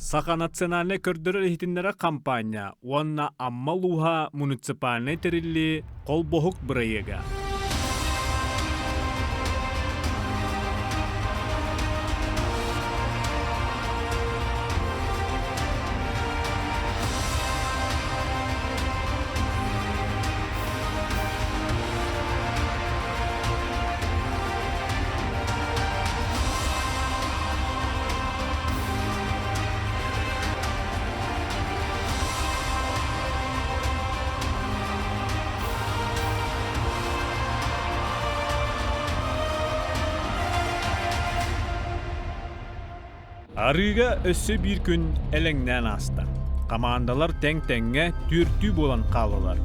Саха национальнай көрдөрөр-иһитиннэрэр хампаанньа уонна Амма улууһа муниципальнай тэриллии холбоһук бырайыага. Арыыга өссө биир күн элэҥнээн ааста. Хамаандалар тэҥ-тэҥҥэ түөртүү буолан хааллылар.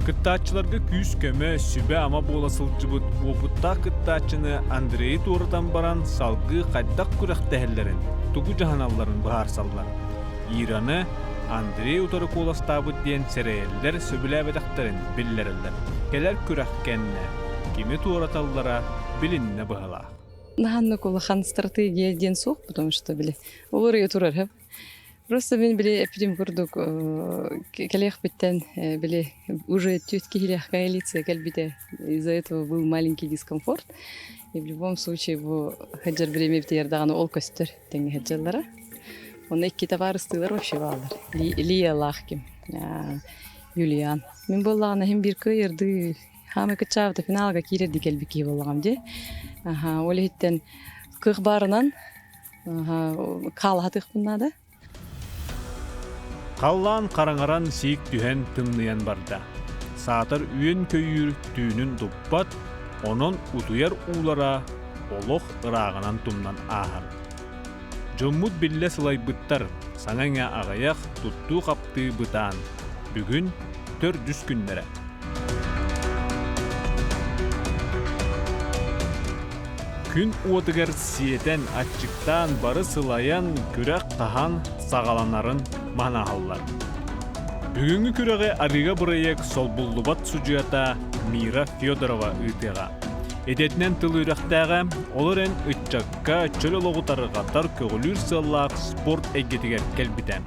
Кыттааччыларга күүс-көмө, сүбэ-ама буола сылдьыбыт уопуттаах кыттааччыны Андрейы туоратан баран салгыы хайдах күрэхтэһэллэрин, тугу дьаһаналларын быһаарсаллар. Ираны Андрей утары куоластаабыт диэн сэрэйэллэр, сөбүлээбэтэхтэрин биллэрэллэр. Кэлэр күрэх кэннэ кими туораталлара билиннэ быһалаах. Наһаннык улахан стратегия диэн суох, потому что били олор турар хөп. Просто мин били эппитим курдук кэлиэхпиттэн били уже түөрт киһилээх коалиция кэлбитэ. Из-за этого был маленький дискомфорт. И в любом случае бу сылдьар бириэмэ битигэр даҕаны ол көстөр тэҥҥэ сылдьаллара. Онно икки табаарыстыылар вообще бааллар. Лиялаах ким Юлиан. Мин буоллаҕына иһин биир кыайырдыы хаамай кыччаабыта финалга киирэрдии кэлбит киһи буоллаҕым дии. Аха, ол иһиттэн кыах баарынан хаалаһатыахпын наада. Халлаан хараҥаран сиик түһэн тымныйан барда. Саатар үөн-көйүүр түүнүн туппат, онон утуйар уулара олох ырааҕынан тумнан ааһар. Дьоммут биллэ сылайбыттар, саҥа-иҥэ аҕыйах, туттуу-хаптыы бытаан. Бүгүн төрдүс күннэрэ. Күн уотугар сиэтэн, аччыктаан, бары сылайан, күрэх хаһан саҕаланарын манаһаллар. Бүгүҥҥү күрэҕи арыыга бырайыак солбуллубат судьуйата Мира Федорова ыытыаҕа. Идэтинэн тыл үөрэхтээҕэ, ол эрэн ыччакка чөл олоҕу тарҕатар, көҕүлүүр сыаллаах спорт эйгэтигэр кэлбитэ.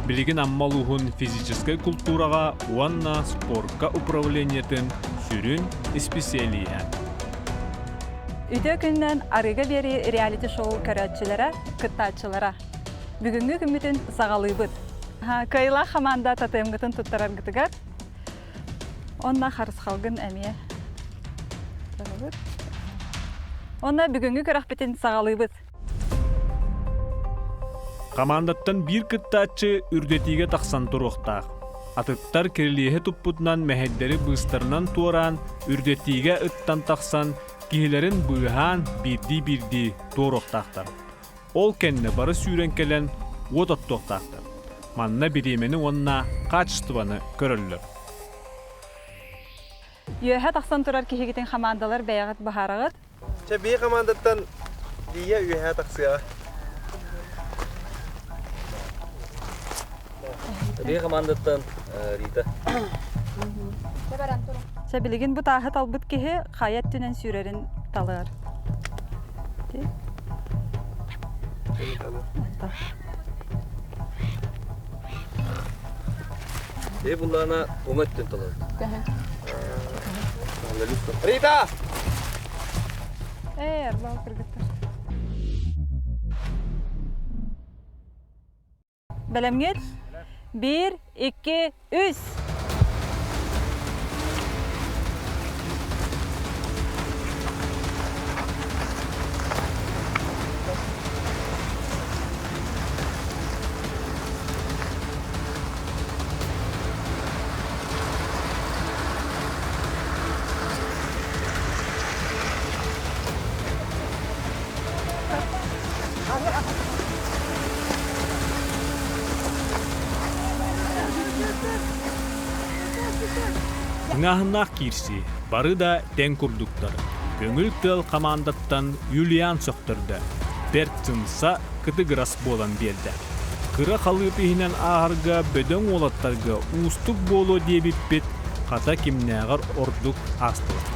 Билигин Амма улууһун физическэй култуураҕа уонна спорка управлениетын сүрүн исписэлииһэ. Үтүө күнүнэн Арыыга биэрии реалити-шоу көрөөччүлэрэ, кыттааччылара. Бүгүҥҥү күммүтүн саҕалыыбыт. Кыайыылаах хамаанда тотемҥытын туттараргытыгар Онно харысхалгын эмиэ таһабыт. Онно бүгүҥҥү күрэхпитин саҕалыыбыт. Хамаандаттан биир кыттааччы үрдэтиигэ тахсан туруохтаах. Атыттар кирилиэһи туппутунан мэһэйдэри быыстарынан туораан, үрдэтиигэ ыттан тахсан, киһилэрин быыһаан биирдии-биирдии туоруохтаахтар. Ол кэннэ бары сүүрэн кэлэн уот оттуохтаахтар. Манна бириэмэни уонна хаачыстыбаны көрөллөр. Үөһэ тахсан турар киһигитин хамаандалар бэйэҕит быһаараҕыт. Чэ, биир хамаандаттан Лия үөһэ тахсыаҕа. Биир хамаандаттан Рита. Чэ, билигин бу тааһы талбыт киһи хайа өттүнэн сүүрэрин талыар. Ee буллаана уҥа өттүн талабыт. Рита! Ээ, арбал кыргыттар. Бэлэмҥит? Биир, икки, үс! Тыҥааһыннаах киирсии, бары да тэҥ курдуктар. Көҥүл тыал хамаандаттан Юлиан сөхтөрдө. Бэрт сымса, кытыгырас буолан биэрдэ. Кыра халыып иһинэн ааһарга бөдөҥ уолаттарга уустук буолуо диэбиппит, хата кимнээҕэр ордук аастылар.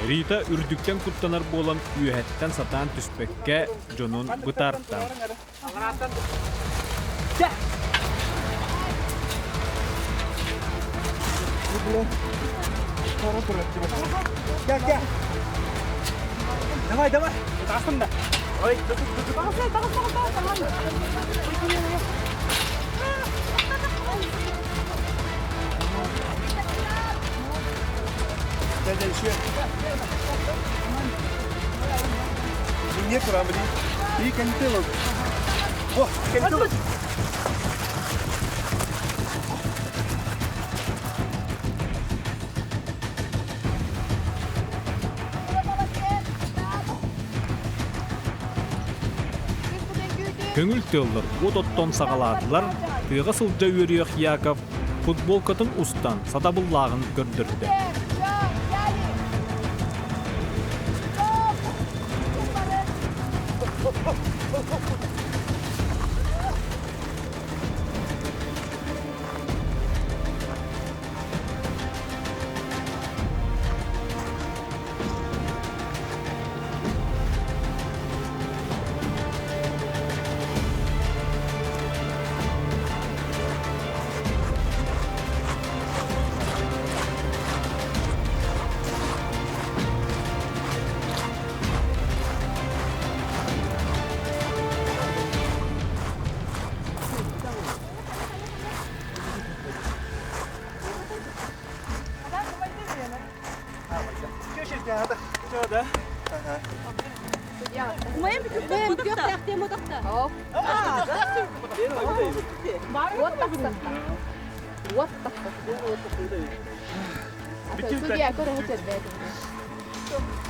Рита үрдүктэн куттанар буолан үөһэттэн сатаан түспэккэ дьонун бытаарта. Давай, давай. Тахсың да. Ой, Мне корабли. И кантелок. О, кантелок. Көҥүл тыаллар уот оттон саҕалаатылар, тыаҕа сылдьа үөрүйэх Яков футболкатын устан сатабыллааҕын көрдөрдө.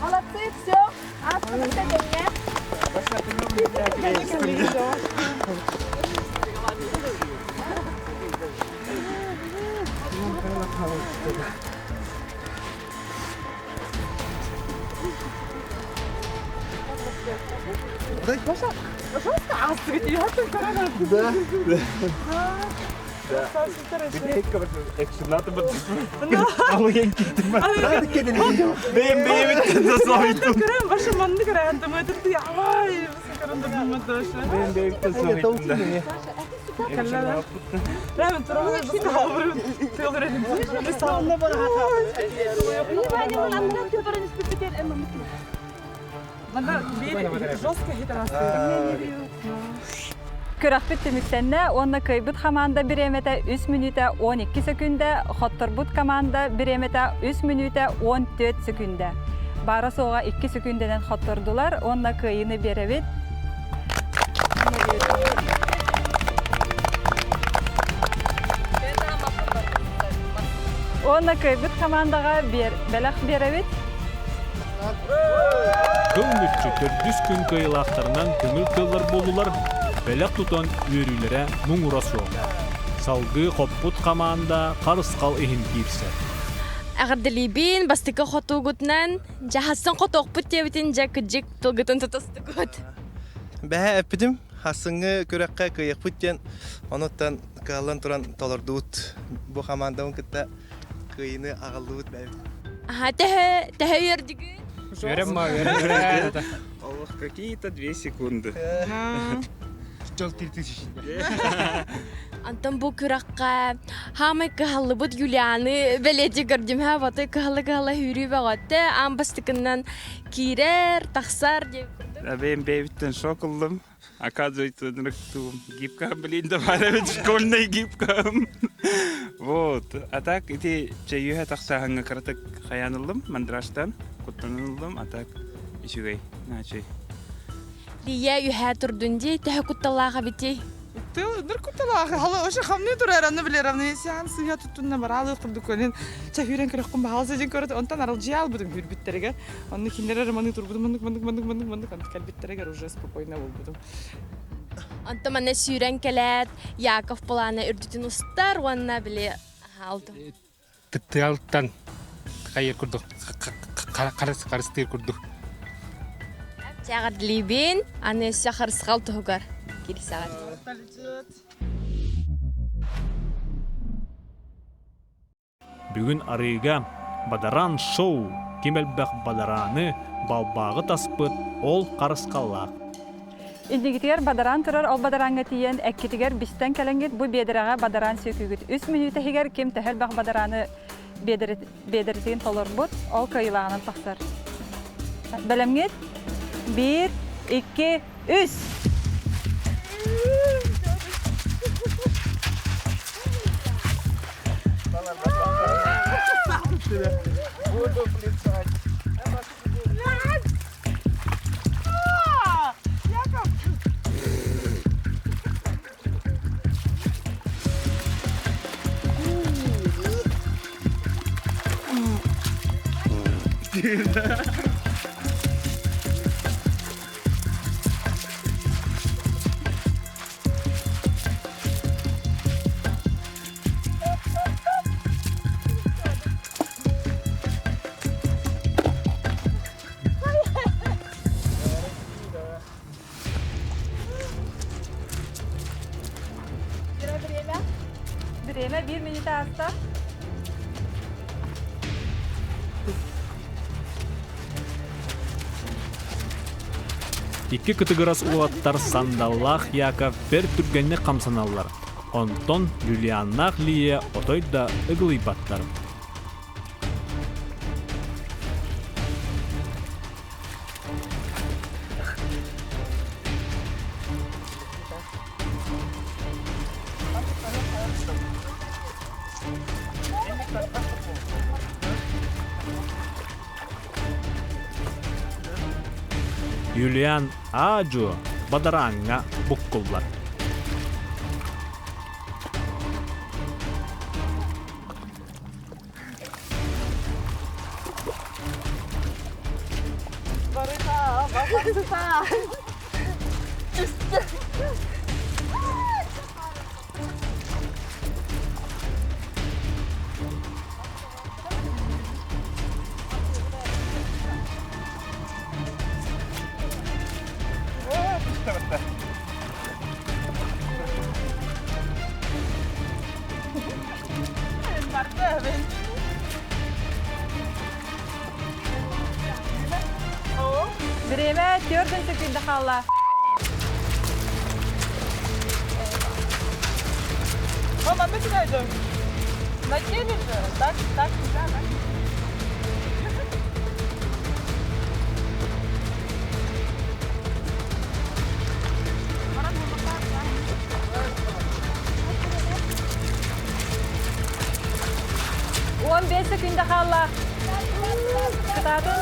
Молодцы, все. Да. Күрэхпит түмүктэннэ уонна кыайбыт хамаанда бириэмэтэ 3 мүнүүтэ 12 сөкүүндэ, хотторбут команда бириэмэтэ 3 мүнүүтэ 14 сөкүүндэ. Баара-суоҕа 2 сөкүүндэнэн хоттордулар уонна кыайыыны биэрэбит. Уонна кыайбыт командаҕа бэлэх биэрэбит. Кыл мүччү төрдүс күн кыайыылаахтарынан көҥүл тыллар буоллулар, бэлэх тутан үөрүүлэрэ муҥура суох. Салгыы хоппут хамаанда харысхал иһин киирсэр. Эҕэрдэлиибин бастакы хотуугутунан дьаһассын хотуохпут диэбитин дьэ кыдьык тылгытын тутустугут. Бэһэ эппитим, хассыҥҥы күрэххэ кыайыахпыт диэн, онуттан кыһаллан туран толордубут. Бу хамаандабын кытта кыайыыны аҕаллыбыт бэйэбит. Аха, төһө төһө үөрдүгүт? Олох какие-то 2 секунды. Жол 3000. Антон бу күрэххэ хаамай кыһаллыбыт Юлианы бэлиэтии көрдүм һэ баты кыһалла-кыһалла сүүрүү бөҕөттө аан бастакыннан киирэр, тахсар диэн курдук. Бэйэм бэйэбиттэн шок ыллым. Оказывается, гибка, блин, давай школьный гибка. Вот. А так, ити чэйүүһэ тахсааһыҥҥа кыратык хайаан ыллым, мандражтан куттанан ыллым, а так үчүгэй, наачый. Лия үһээ турдун дии, төһө кутталаах эбитий? Тыл кутталаах. Хала ошо хамны турар аны билер аны сиан сыһа туттунна бараалы курдук көнен ча хүрен көрөккүн баһал сежин көрөт онтон аралдьыйаал бутун хүрбүттеригер онну кинилер маны турбутум мандык мандык мандык мандык мандык антык кэлбиттеригер уже спокойно болбутум. Онтон манна сүүрэн кэлээт Яков плана үрдүтүн устар уонна били алты. Тыалтан хайыр курдук харыстыыр курдук. Эҕэрдэлиибин, аны өссө харысхал туһугар киирсэҕин. Бүгүн арыыга Бадаран шоу ким элбэх бадарааны, балбааҕы таспыт ол харысхаллаах. Иннигитигэр бадараан турар, ол бадарааҥҥа тиийэн эккитигэр бистэн кэлэҥҥит бу биэдэрэҕэ бадараан сүөкүүгүт. Үс мүнүүтэ иһигэр ким төһө элбэх бадарааны биэдэритин толорбут, ол кыайыылааҕынан тахсар. Бэлэмҥит? Биир, икки, үс! Буду плясать. Время биир минута ааста. Икки кытыгырас уолаттар Сандаллаах Яков бэрт түргэнник хамсаналлар. Онтон Юлианнаах Лия отой да ыгылыйбаттар. Юлиан аа-дьуо бадарааҥҥа буккуллар. Бириэмэ түөрт секунда хаалла. Мама, мы куда идем? На теле же. Так, так, да, да. 15 секунда хаалла. Кытаатын.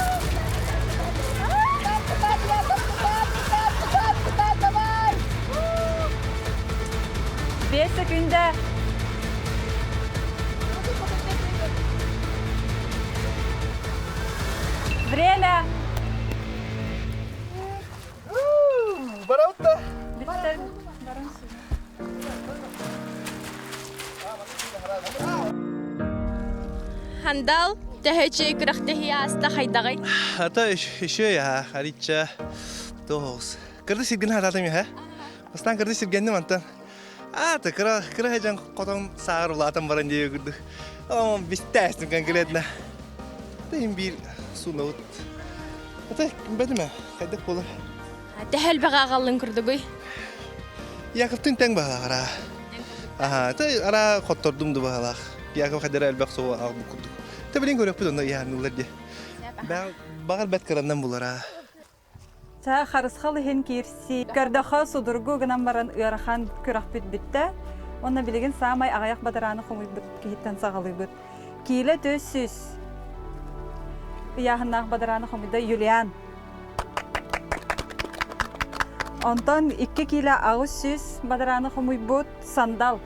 Бес секунда. Время. Барабытта. Хандал, төһөчүй күрэхтэһии ааста хайдаҕый? Ата еще я, арича тоғыз. Кырды сиргин хататым я, Бастан кырды сиргенним антан. А, та кыра кыра хажан хотон саар улаатан баран дии кырды. О, бистээстим конкретно. Тем бир сунабыт. Ата бэтиме, хайдах болар. Төһө элбэҕи аҕаллын курдугуй? Яковтын тэҥ баһалаах Аха, та ара хоттордум да баһалаах. Яков хадара элбэх суо аҕбыт курдук. Та билин көрөппүт онно иһаанылар дии. Баҕар бэт кыраннан булара. Ча харысхал иһин киирсии. Көрдөхө судургу гынан баран ыарахан күрэхпит бүттэ. Онно билигин саамай аҕыйах бадарааны хомуйбут киһиттэн саҕалыыбыт. Киилэ 400 ыйааһыннаах бадарааны хомуйда Юлиан. Онтон 2 киилэ 800 бадарааны хомуйбут Сандал.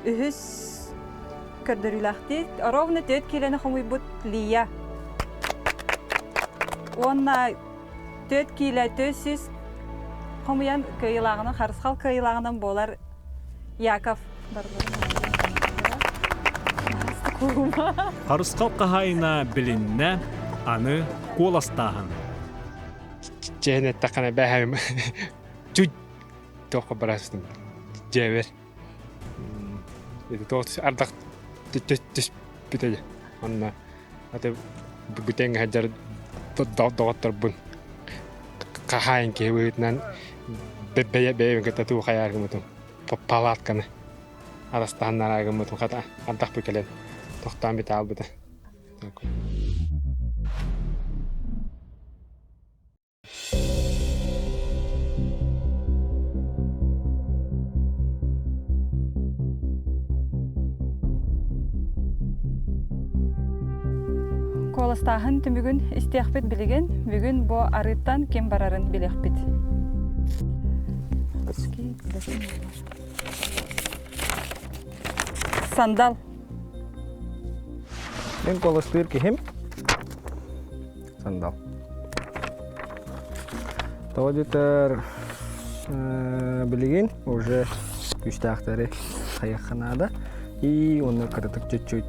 Үһүс көрдөрүүлээхтии ровно 4 киилэни хомуйбут Лия. Уонна 4 киилэ 400 хомуйан кыайыылааҕынан, харысхал кыайыылааҕынан буолар Яков. Харысхал хаһаайына билиннэ. Аны куоластааһын. Чээн эттэххинэ бэһэм чуть туохха барастым дьиэбэр. Ити ардах түспүтэ онно аты бүтэҥ сылдьар доҕотторбун хаһаайын киһи быһыытынан бэйэбин кытта туу хайаар гыммытым палатканы арастаһыннараа гыммытым хата ардахпы кэлэн тохтоон бүтэ аалбыта. Куоластааһын түмүгүн истиэхпит билигин. Бүгүн бу арыыттан ким барарын билиэхпит. Сандал. Мен куоластыыр киһим Сандал. Тоҕо диэтэр билигин уже күүстээхтэри хайыахха наада. И уонна кыратык чуть-чуть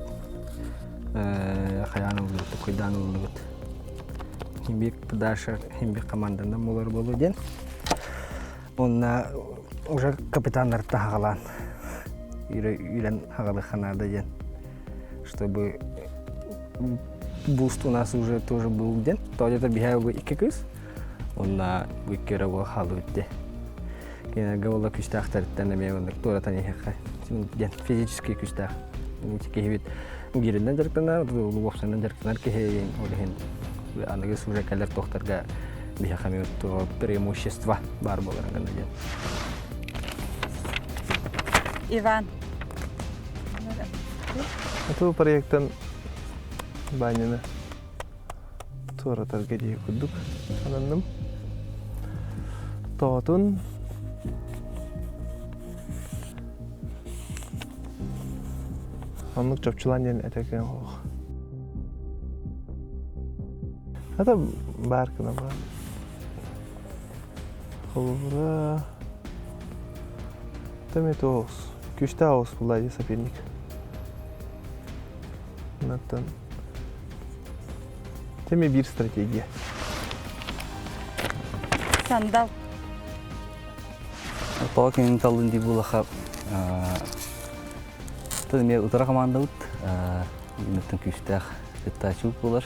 хайаан ыллыбыт, тукуйдаан ыллыбыт. Химбик Даша химбик команданан буолар буолуо диэн. Уонна уже капитаннар таһаҕалаан үүрэн хаҕалыахха наада диэн. Чтобы буст у нас уже тоже был диэн. То где-то биһээ бу икки кыыс. Онна бу икки эрэ уол хаалбыт дии. Кинилэргэ буолла күстээхтэриттэн эмиэ оннук туоратан иһиэххэ диэн физически күстээх киһибит гиринэн дьарыктанар, уопсайынан дьарыктанар киһи ол иһин аныгы уже кэлэр туохтарга биһиэхэ эмиэ преимущество баар буолар гына диэн. Иван. Эту проекттан Ваняны туоратарга дии курдук сананным. Тоотун оннук чопчулаан диэн этэргэн хоох. Это баар гына баар. Холобура Тэми тоҕус. Күстээх оҕус булла дии соперник. Онтон Тэми биир стратегия. Сандал. Тоҕо кинини таллын дии буолаха Тыл эмиэ утара командабыт Миттэн күүстээх кыттааччыбыт буолар.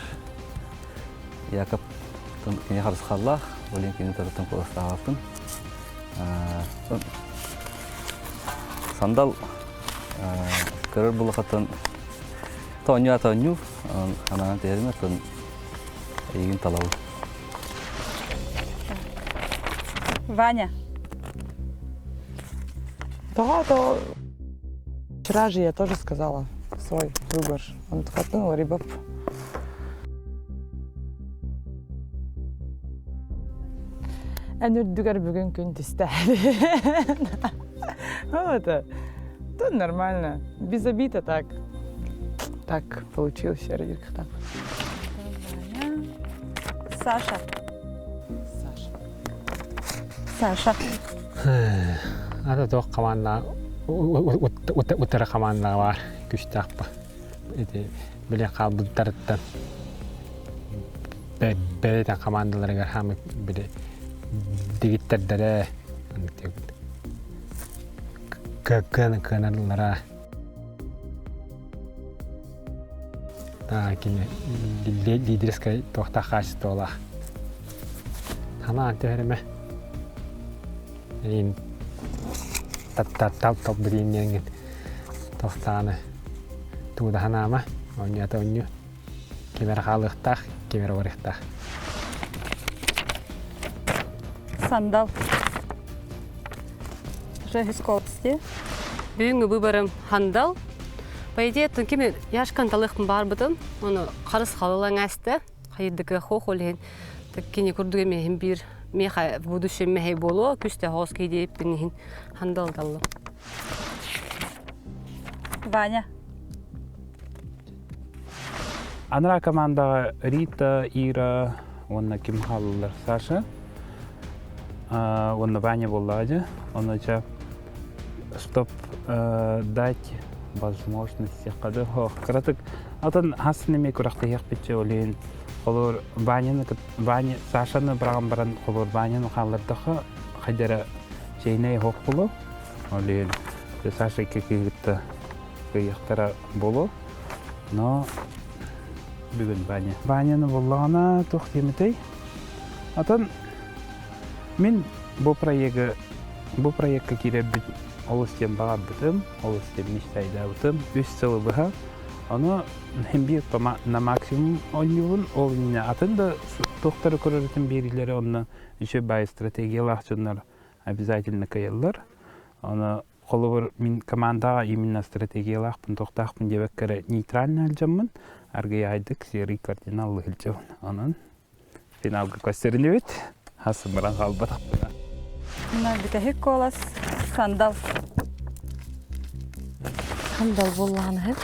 Якоб кини харысхаллаах, ол иһин кини торуттан куоластаабаппын. Сандал көрөр булахаттан тоонньуу тоонньуу анаан түһэрим оттон эйигин талабын. Ваня. Да, да. Вчера же я тоже сказала свой выбор. Он такой, рибап. Эн үрдүгэр бүгүн күн түстэ. Ну, это, это нормально. Без обид, а так. Так получилось, так. Саша. Саша. Саша. Ата туох хамаанна утары хамааннаҕа баар күстээх ити били хаалбыттарыттан бэйэтин хамаандаларыгар хаамыт били дигиттэрдэрэ кыана кыаналлара кини лидерскай туохтаах хаачыстыбалаах ханаан түһэримэ Эйин тал тал билиин диэҥҥин тохтааны туудаһанаама оонньоото оонньуу ким эрэ хаалыахтаах ким эрэ барыахтаах Сандал. Жехископсти. Бүгүҥҥү выборым Хандал. По идее, кими яшкан талыхпын баарбытын, оны харыс халылаң әсті. Хайырдыкы хох ол иһин кини курдук эмиэһин биир миэхэ в будущем мэһэй буолуо күстэ хоос киһи иһин хандал таллым. Ваня. Анараа командаҕа Рита, Ира уонна ким хааллылар Саша уонна Ваня буоллаҕа дьэ. Ону дьэ чтоб дать возможность кыратык атын хас неме күрэхтэһиэхпит ол иһин. Холобур, Ваняны, Ваня, Сашаны быраҕан баран, холобур, Ваняны хааллардахха, хайдара чэйнэй оһох буолуо. Ол иһин Саша икки кыыһытта кыайыахтара буолуо. Но бүгүн Ваня. Ваняны буллаҕына туох диэмитэй? Атын мин бу проегы бу проекка киирэрбит олус диэн баҕарбытым, олус диэн мечтайдаабытым. Үс сылы быһа. Ону иһин биир на максимум оонньуубун. Ол иннинэ атын да туохтары көрөрүтүн биэриилэри онно үчүгэй баай стратегиялаах дьоннор обязательно кыайаллар. Ону холобур мин командаҕа именно стратегиялаахпын, туохтаахпын диэбэккэ эрэ нейтрально сылдьаммын, аргыйаайдык серый кардинал сылдьабын. Онон финалга көстөрүнүбүт. Хас баран хаалбатахпына. Мына бүтэһик куолас Сандал. Сандал буоллаҕына сөп.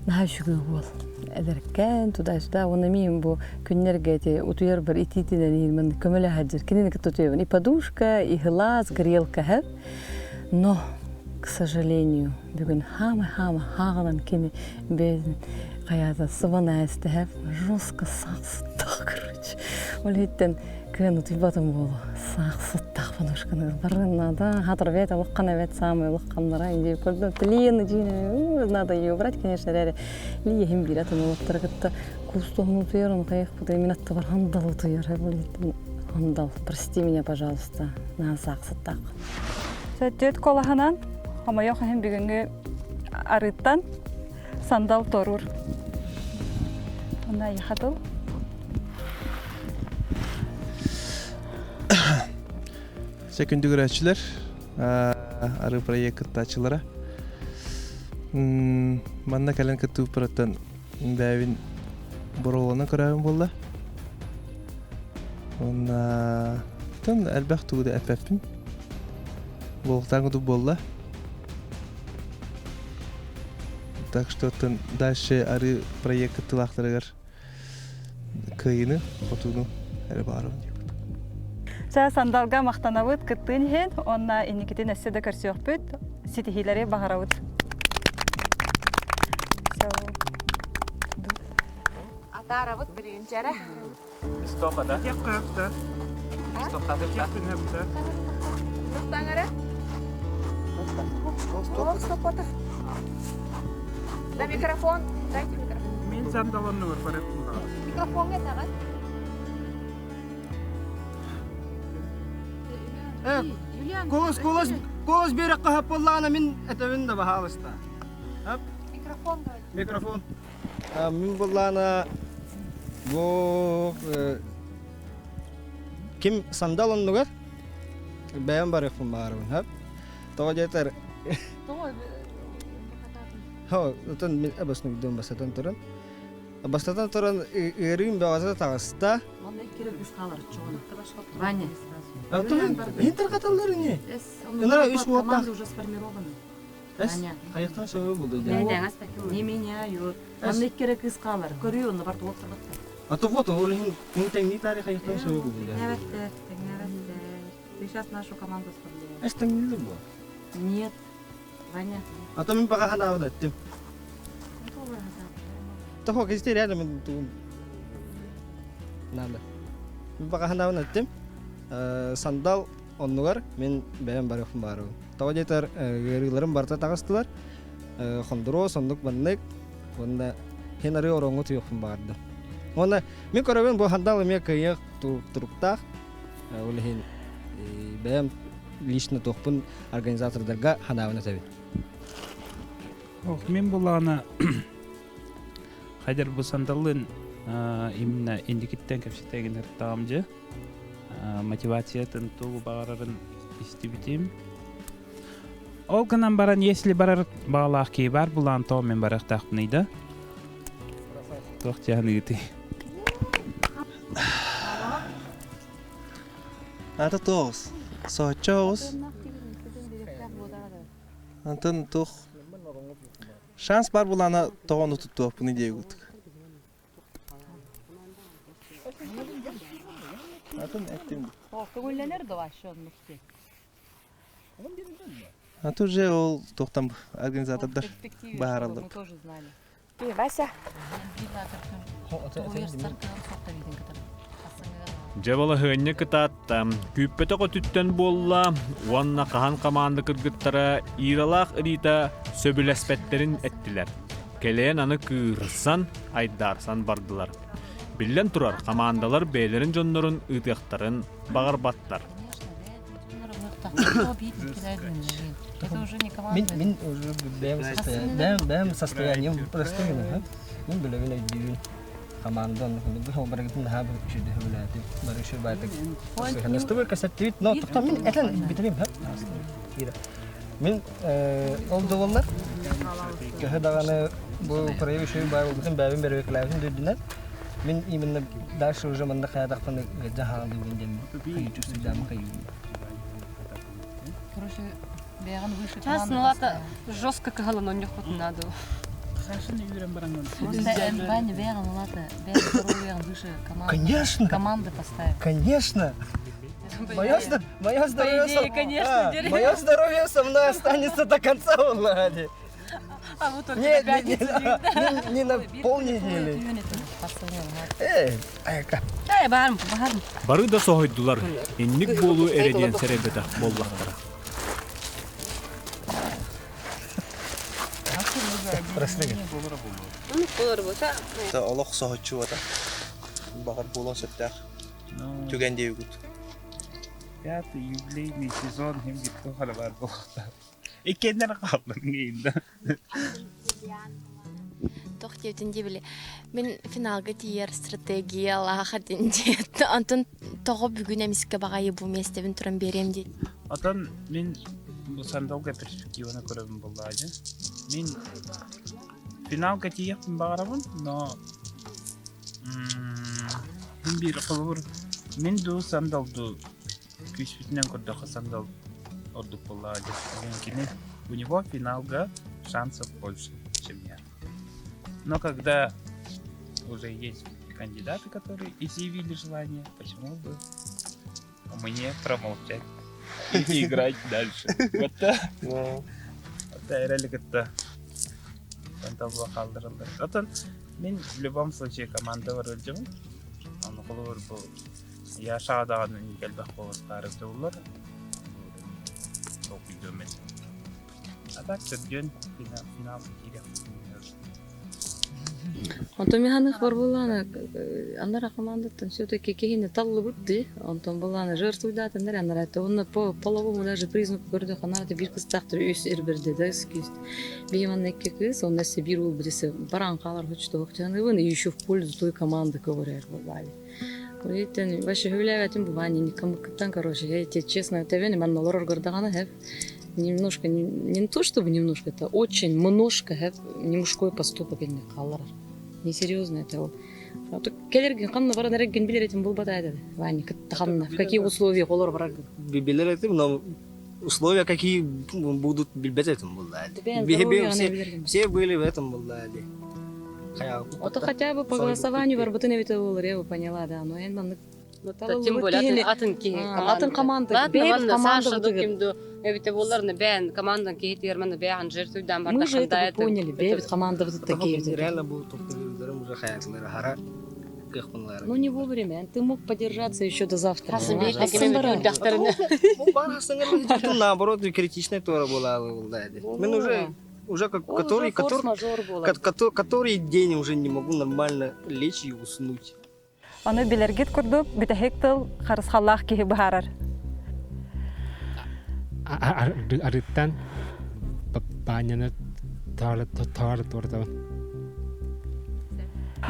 Наһаа үчүгэй уол. Эдэркээн туда-сюда. Уонна миин бу күннэргэ эти утуйарбар итиитинэн иһин көмөлөһө Кинини кытта утуйабын. И подушка, и глаз, грелка сөп. Но, к сожалению, бүгүн хаама-хаама хааҕынан кини бэйэтин хайаата сыбана эстэһэп жестко саахсыттах короче. Ол иһиттэн кыан утуйбатым буолу саахсыттах подушканы барын надо хатырбет улаххан эбет самый улахханнара иди көрдüm тлен дьиine надо ее брать конечно эрээри лиэһим биир атын уолаттары кытта куустуһун утуйар ону хайыахпыт мин аттыбар хандал утуйар ол иһиттэн хандал прости меня пожалуйста наһаа саахсыттаах Түөрт куолаһынан хомойуох иһин бүгүҥҥү арыыттан сандал торур. Онно эйиэхэ тыл. Чэ күндү көрөөччүлэр, ары проект кыттааччылара. Манна кэлэн кыттыыппараттан бэйэбин боруолана көрөөбүн буолла. Уонна тон элбэх тугу да эппэппин. Буолуохтаах курдук буолла. Так что оттон дальше ары проект кыттыылаахтарыгар кыайыыны, хотууну эрэ баҕарабын диэбит. Чэ, Сандалга махтанабыт кыттыын иһин уонна инникитин өссө да көрсүөхпүт, ситиһиилэри баҕарабыт. Атаарабыт билигинчэрэ. Стоп, да? Туктаҥара? Стоп, стоп, Да микрофон. Дайте микрофон. Мен сандаланны бар Микрофонга таҕын. Голос, голос, голос берекка хаппыллаана мин этэбин да баһаалыста. Микрофон Микрофон. Мин буллаана бу ким сандал оннугар бэйэм барыахпын баарыбын хөп тоҕо диэтэр Хо, отон мин обоснуйдуом бастатан туран. Бастатан туран ыарыым бөҕөтө таҕыста. Манна икки кыс хаалар чоҕун. Ваня. Иһин тарҕаталлар ини. Ынара үс уоттаах. уже сформированы. Хайахтан сөбө булду Не меняют. Манна икки эрэ кыыс хаалар. Көрүү онно бар туох тарбаттар. А то вот ол иһин күн тэҥнии тарих хайахтан сөбө булду Тэҥнээбэттэр, тэҥнээбэттэр. Ты сейчас нашу команду оставляешь. Эс тэҥнииллэр буо. Нет. Ваня. А то мин баҕа ханаабын эттим. Того кисти реально мен тугум надо. Мин баҕа ханаабын эттим. Сандал оннугар мин бэйэм барыахпын баарыбын. Тоҕо диэтэр ыарыыларым барыта таҕыстылар. Хондуруос оннук маннык уонна хин арыы ороҥҥо туйуохпун баҕардым. Уонна мин көрөбүн бу хандал эмиэ кыайыах туруктаах. Ол иһин бэйэм лично туохпун организатордарга ханаабын этэбин. Ох, мин булаана хайдар бу сандаллын именно индикиттен кэпсэтэгин ыртаҕым дьэ мотивациятын тугу баҕарарын истибитим. Ол гынан баран, если барар баҕалаах киһи баар булаан тоҕо мин барыахтаахпыный да? Туох дьаһаныытый? Ата тоҕус. Соһуччу оҕус. Антон туох шанс бар булаана тоҕону туттуохпунуй диэбит. Атын эттим. Көҥүллэнэр да вообще оннук А тут же ол тоқтам организатордар баараллар. Мы тоже знали. Вася. Дьэ балаһыанньа кытаатта, күүппэтэх өтүттэн буолла уонна хаһан хамаанда кыргыттара Иралаах Рита сөбүлэспэттэрин эттилэр. Кэлэйэн аны кыырсан, айдаарсан бардылар. Биллэн турар, хамаандалар бэйэлэрин дьоннорун ыытыахтарын баҕарбаттар. Мин мин уже бэйэм бэйэм состоянием простым мин билэбин өйдүүбүн команда барыгытын наһаа үчүгэй үлээтим бары үчүгэй баайтык сыһынастыбыр кэсэттибит но тоқтон мин этэн бүтэрим мин ол да буоллар төһө даҕаны бу проект үчүгэй баай буолбутун бэйэбин бэрэбиэркэлээбитим да үрдүнэн мин именно дальше уже манна хайатахпын ыалдьан хаалдыбын диэн хайыы чувствуйдаамы хайыыбын Короче, бэйэҕин выше Сейчас налата жестко кыһалын онньохпутун надо. Просто Ваня бэйэҕин ылата, бэйэҕин здоровьеҕын выше команды. Конечно. Команды поставь. Конечно. Мое, мое здоровье, идее, конечно, а, мое здоровье со мной останется до конца, Влади. А вы только Нет, на не, пятницу. не, не на полнедели. Эй, айка. Эй, баарым, баарым. Бары да соһуйдулар, инник буолуу эрэ диэн сэрэйбэтэх буоллахтара. Олох соһуччу бата. Баҕар буолуон сөптөөх. Түгэн диэбикут. Пятый юбилейный сезон им бит бар буолуохтаах. Иккиэннэр хааллын да. Тох диэбитин дии Мин финалга тиийэр стратегиялаах этин диэт. Онтон тоҕо бүгүн эмискэ баҕайы бу миэстэбин туран биэриэм диэн. Отон мин бу сандалга перспективаны көрөбүн буоллаҕа Мин финалга тиийиэхпин баҕарабын, но мин биир холобур мин дуу сандал дуу күүспүтүнэн көрдөххө сандал ордук буоллаҕа диэн кини у него финалга шансов больше, чем я. Но когда уже есть кандидаты, которые изъявили желание, почему бы мне промолчать и играть дальше. Вот так. Вот эрэл кытта сандалга хааллараллар. Оттон мин в любом случае команда бар ылдьабын. Ону холобур бу я шаадаҕан элбэх буолуохтаары дууллар. Толкуйдуом этим. А так төрдүөн финал финал киириэх Онтон мин ханых бар буоллаана анара командаттан все-таки киһини таллыбыт дии. Онтон буоллаана жертвуйдаатыннар анара онно по половому даже признаку көрдөх анаата биир кыстаахтар үс эрбэрде да күүс. Биһи манна икки кыыс, онно өссө биир уол бирisi баран хаалар хочто жаныбын и еще в пользу той команды ковыряр буоллаали. Итен вообще хүлээбэтим бу Ваня никому короче, я тебе честно тэбэн манна олорор көрдөҕүнэ хэп немножко не, не то чтобы немножко, это очень множко хэп не мужской поступок инник хаалларар. Несерьезно это ол. Келерген ханна баран эрген билер этим булбата этэ. Ваня кытта ханна в каких условиях олор барар. Билер этим, но условия какие будут билбет этим булла. Все, все были в этом булла. Ото хотя бы по голосованию барбытын эбите болар, я бы поняла, да. Но эн маннык Тем более атын киһи команда. Атын команда. Ладно, Бэйэбит манна команда Саша кимду эбите болларны бэйэн командан киһитигэр манна бэйэн жертвуйдан Мы же это поняли, бэйэбит команда вот такие. Реально был тоқтырым уже хаятылары хара Ну не вовремя, ты мог подержаться еще до завтра. Наоборот, критичная тора была. Мен уже уже как который который который день уже не могу нормально лечь и уснуть. Ону билэргит курдук бүтэһик тыл харысхаллаах киһи быһаарар. Арыттан Баанньаны таары туортабын.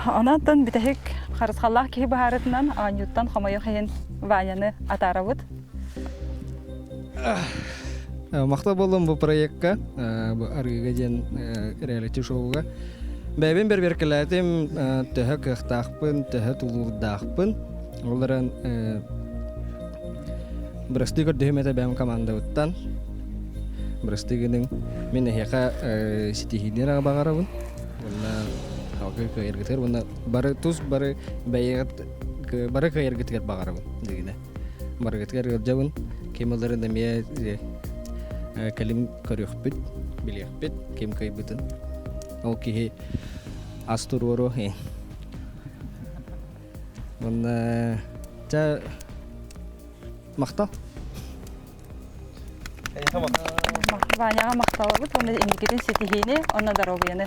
Онон бүтэһик харысхаллаах киһи быһаарытынан оонньууттан хомойуох иһин Ваняны атаарабыт. Махтал боллум бу проектка, бу арыыга диэн реалити-шоуга. Бэйэбин бэрбиэркэлээтим, төһө кыахтаахпын, төһө тулуурдаахпын. Ол эрэн бырастыы көрдөһүм этэ бэйэм командабыттан. Бырастыы гыныҥ. Мин эһиэхэ ситиһиини эрэ баҕарабын. Уонна халгыы кыайаргытыгар уонна бары тус бары бэйэҕит бары кыайаргытыгар баҕарабын дигинэ. Барыгытыгар ыалдьабын. Ким ыларын эмиэ кэлин көрүөхпүт, билиэхпит ким кыайбытын. Ол киһи Ас туруору. Уонна чэ махтал. Ваняҕа махталабыт уонна инникитин ситиһиини уонна доруобуйаны.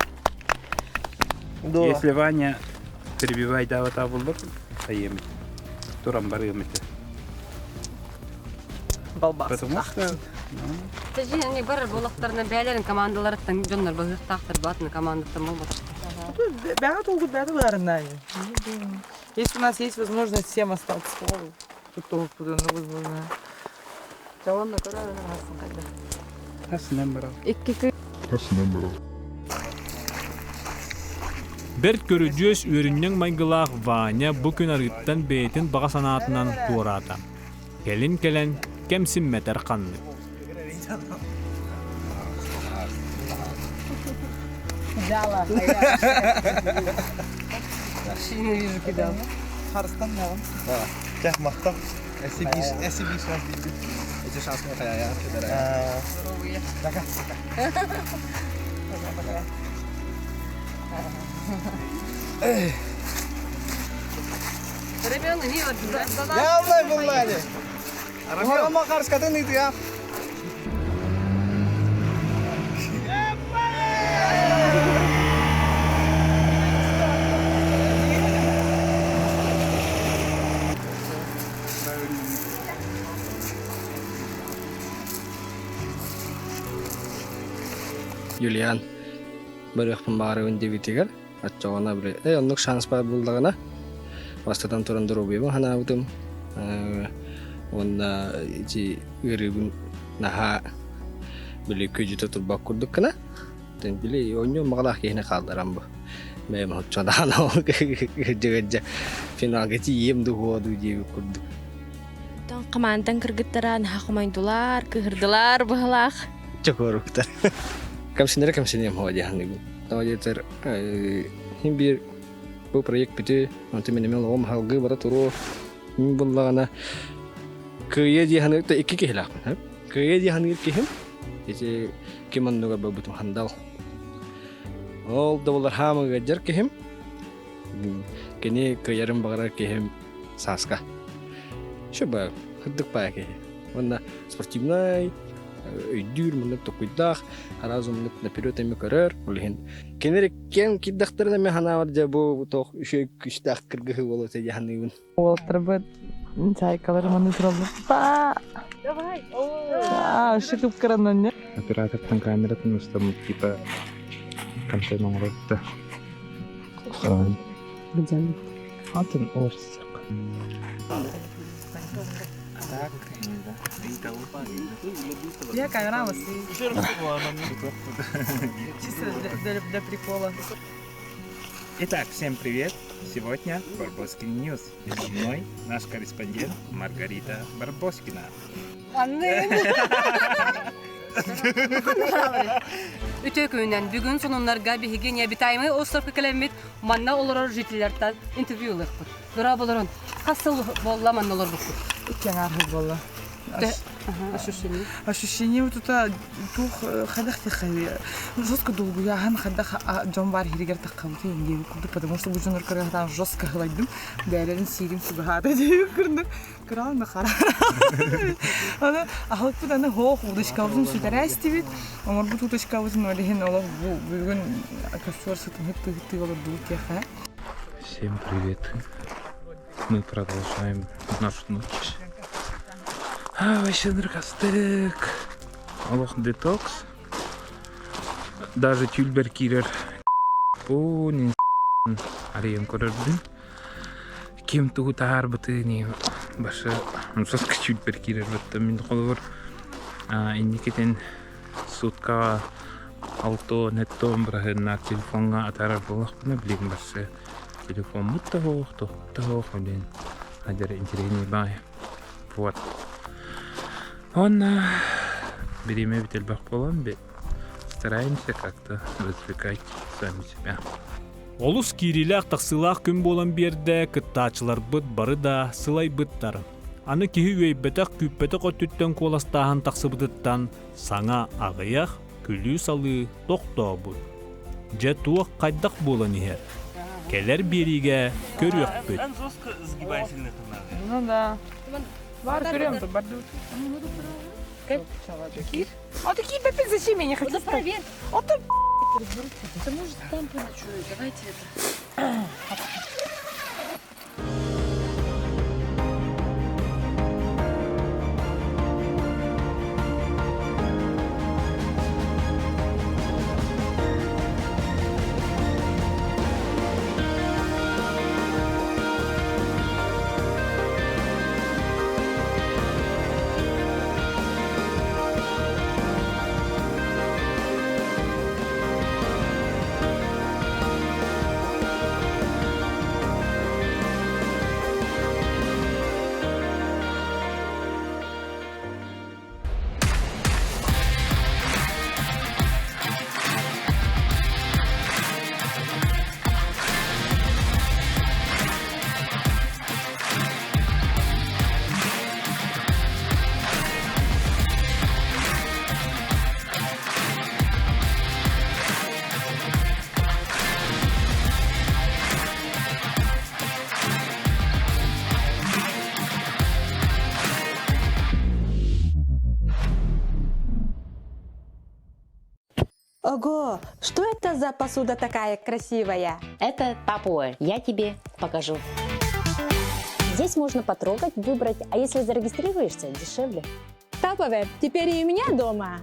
Если Ваня перебивай даабата буллар, айыам туран барыам этэ. Балбаас. Потому что Тэжи бар буолахтарына бээлэрин командаларыттан дьоннор быһыахтаахтар баатына командаттан болбатах. Бэҕэ толгут бэҕэ баарынай. Если у нас есть возможность всем остаться, тут ну, возможно. Чаонна көрөр хасын кайда. Хасынан барал. Икки Бэрт көрүдьүөс үөрүнньэҥ майгылаах Ваня бу күн арыыттан бэйэтин баҕа санаатынан туораата. Кэлин кэлэн кэмсиммэтэр ханнык. Взяла. Вижу, кидал. Харыстан нагын. Чэ, махтал. Эсси шанс биирбит. Эти шанс мы хаяя. Пока. Ребенок не Яллай буллари. Арама карскатын ития. Юлиан барыахпын баҕарабын диэбитигэр оччоҕуна били э оннук шанс баар буллаҕына бастатан туран доруобуйабын санаабытым уонна ити ыарыыбын наһаа били күдьүтэ турбат курдук гына били оонньуу маҕалаах киһини хаалларан бу бэйэм оччодаан дьэ финалга тиийиэм дуо дуу диэбит курдук Командан кыргыттара наһаа хомойдулар, кыһырдылар быһалаах. Чокоруктар. Кэмсинэрэ кэмсиниэм хуа диэханыгын. Тоҕо диэтэр хин биир бу проект бүтү, онтон мин эмиэ олоҕум халгыы бара туруо. Мин буллаҕына кыайа диэханыгы та икки киһилээхпин. Кыайа диэханыгыр киһим ити ким оннугар барбытым хандал. Ол да болар хаамыга дьар киһим. Кини кыайарын баҕарар киһим Сааска. Шөбө хырдык баа киһи. Уонна спортивнай, өйдүүр, муннук токуйдаах, араас умнук наперед эми көрөр. Ол иһин кинилэр киэн кирдэхтэринэ эми ханаабар дьэ бу тоох үчүгэй күстээх кыргыһы буолуо этэ дии саныыбын. Уолаттарбыт чайкалары маны тураллар. Ба! Давай. А, шикып кыранан Оператортан камератын устам типа контент оҥорорто. Атын офисик. Я камера Чисто для, для прикола. Итак, всем привет! Сегодня Барбоскин Ньюс. И со мной наш корреспондент Маргарита Барбоскина. Үтө күнүнэн бүгүн сонуннарга биһиги необитаемый островка кэлэммит манна олорор жителлэртэн интервью ылыахпыт. Дорооболорун. Хас сыл буолла манна олорбуккут? Икки аҥаар буолла. Ощущение. Ощущение вот это туох хайдах жестко долгуйааһын хайдах дьон баар иһигэр таххабытый диэбит курдук потому что бу дьоннор кыргыһатаан жестко ылайдым бээлэрин сиирим сугаһаата диэбит курдук кыраан хара аны аһылыкпыт аны хоох удочкабытын сүтэрэ истибит оҥорбут удочкабытын ол иһин олох бу бүгүн костер сытын хыттыы олордубут диэххэ Всем привет. Мы продолжаем нашу ночь. А, вообще наркостык. Олох детокс. Даже тюльбер кирер. О, не арыйан көрөрдүм. Ким тугу таһаарбытын башы соска тюльбер кирер баттым. Мин холобур инникитин суткаҕа алто неттон быраһыаннаах телефоҥҥа атаарар буоллахпына билигин барсы телефоммут да суох да суох блин хадьар интэриэһинэй баҕайы вот уонна бириэмэбит элбэх буолан стараемся как-то развлекать сами себя Олус киириилээх-тахсыылаах күн буолан биэрдэ, кыттааччыларбыт бары да сылайбыттар. Аны киһи үөйбэтэх, күүппэтэх өттүттэн куоластааһын тахсыбытыттан саҥа аҕыйах, күлүү-салыы тохтообут. Дьэ туох хайдах буолан иһэр? Кэлэр биэриигэ көрүөхпүт. Ну да. Бар көрөм, бар. А такие опять зачем я не хочу? проверь. А то Да может там поночую. Давайте это. Ого, что это за посуда такая красивая? Это Tupperware. Я тебе покажу. Здесь можно потрогать, выбрать, а если зарегистрируешься, дешевле. Tupperware теперь и у меня дома.